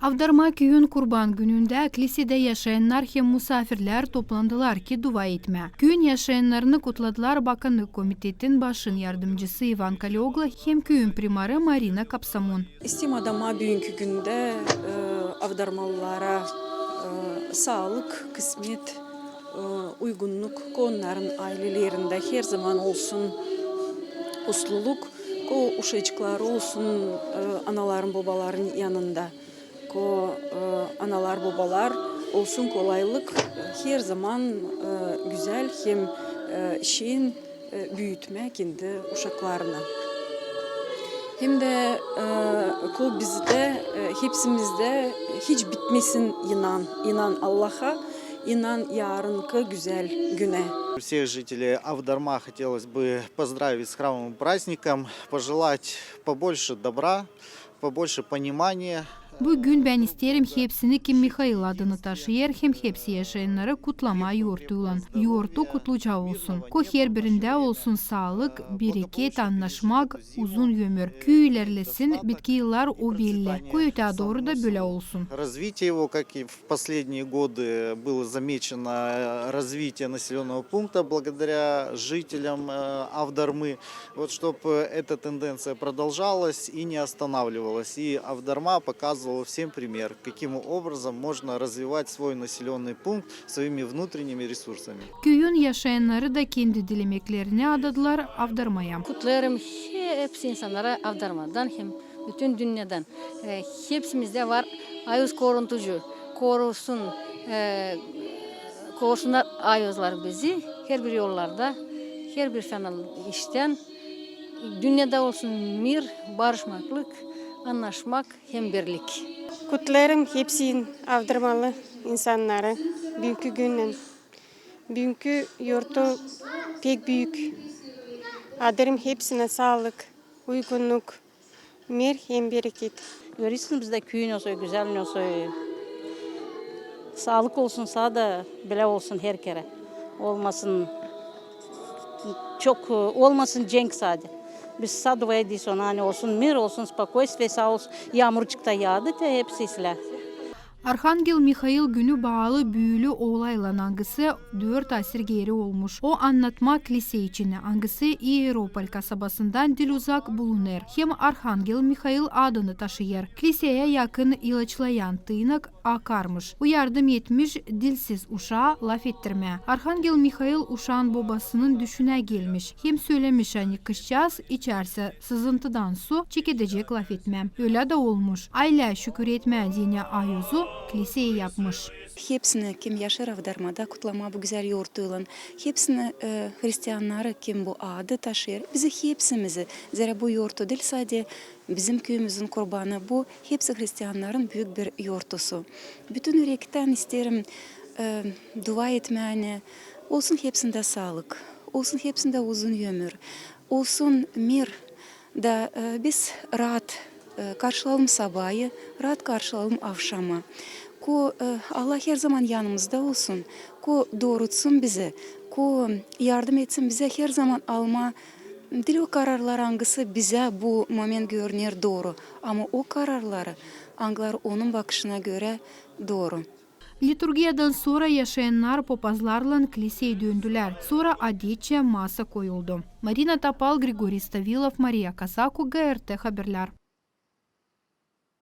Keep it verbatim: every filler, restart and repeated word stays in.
Avdarma küüyün Kurban günündä klisedä yaşayannar hem musaafirlär toplandılar ki, dua etmää. Küüyün yaşayannarını kutladılar Bakannık komitetin başın yardımcısı İvan Kaleoglu hem küüyün primarı Marina Kapsamon. İsteerim adamaa büünkü gündä, e, avdarmalılara, e, saalık, kısmet, e, uygunnuk, ko onnarın aylelerindä herzaman olsun usluluk, ko uşacıkları olsun, e, anaların, bobaların yanında, ko, e, analar, bobalar olsun kolaylık, e, herzaman, e, gözäl hem, e, şirin, e, büütmää kendi uşaklarını. Hem dä, e, ko bizdä, e, hepsimizdä hiç bitmesin inan, inan Allaha, inan yarınkı gözäl günä. Всех жителей Авдарма хотелось бы поздравить с храмовым праздником, пожелать побольше добра, побольше понимания. Bu gün bän isteerim hepsini, kim Mihail adını taşıyêr, hem hepsi yaşayannarı kutlamaa yortuylan. Yortu kutluca olsun. Ko herbirindä olsun saalık, bereket, annaşmak, uzun ömür. Küü ilerlesin, bitki yıllar o belli. Ko ötää dooru da bölä olsun. Развитие его, как и в последние годы, было замечено развитие населённого пункта благодаря жителям, э, Авдармы. Вот чтоб, э, эта тенденция продолжалась и не останавливалась. И Авдарма показывала всем пример, каким образом можно развивать свой населённый пункт своими внутренними ресурсами. Küüyün yaşayannarı da kendi dilemeklerini adadılar Avdarmaya. Kutlêêrım hepsi insannarı Avdarmadan hem bütün dünnedän. E, hepsimizdä var ayuz koruntucu. Korusun, e, korusunnar ayuzlar bizi herbir yollarda, herbir fena iştän. Dünnedä olsun mir, barışmaklık, annaşmak hem birlik. Kutlêêrım hepsin avdarmalı insannarı büünkü günnän. Büünkü yortu pek büük. Adêêrım hepsinä saalık, uygunnuk, mir hem bereket. Görürsün, bizdä küüyün olsun, gözäl olsun. Saalık olsun, saa da bölä olsun her kerä. Olmasın çok, e, olmasın cenk sade. Biz saa dua ederiz ona, ani olsun mir, olsun spokoystvo, saa olsun. Yaamurcuk ta yaadı, te hepsi islää. Arhangel Mihail günü baalı büülü olaylan, angısı dört asır geeri olmuş. O annatmaa klisä içini, angısı İeropol kasabasından diil uzak bulunêr, hem Arhangel Mihail adını taşıyêr. Kliseya yakın ilaçlayan tınak akarmış. O yardım etmiş dilsiz uşaa lafettirmää. Arhangel Mihail uşaan bobasının düşünä gelmiş hem sölemiş, ani kızçaaz içärsä sızıntıdan su, çekedecek lafetmää. Ölä dä olmuş. Aylä şükür etmää deyni ayuzu kliseyi yapmış. Hepsini, kim yaşêêr Avdarmada, kutlamaa bu gözäl yortuylan. Hepsini, e, hristiannarı, kim bu adı taşıyêr. Bizi hepsimizi, zerä bu yortu diil sade bizim küüyümüzün Kurbanı, bu hepsi hristiannarın büük bir yortusu. Bütün ürektän isteerim, e, dua etmää, ani olsun hepsindä saalık, olsun hepsindä uzun ömür, olsun mir, da, e, biz raat, e, karşılayalım sabayı, raat karşılayalım avşamı. Ko, e, Allah herzaman yanımızda olsun, ko doorutsun bizi, ko yardım etsin bizä herzaman almaa diil o kararlar, angısı bizä bu moment görüner dooru, ama o kararları, angıları onun bakışına görä dooru. Liturgiyadan sora yaşayannar popazlarlan kliseyä döndülär. Sora adetçä masa koyuldu. Marina Topal, Grigoriy Stavilov, Mariya Kazaku, GRT Haberlär.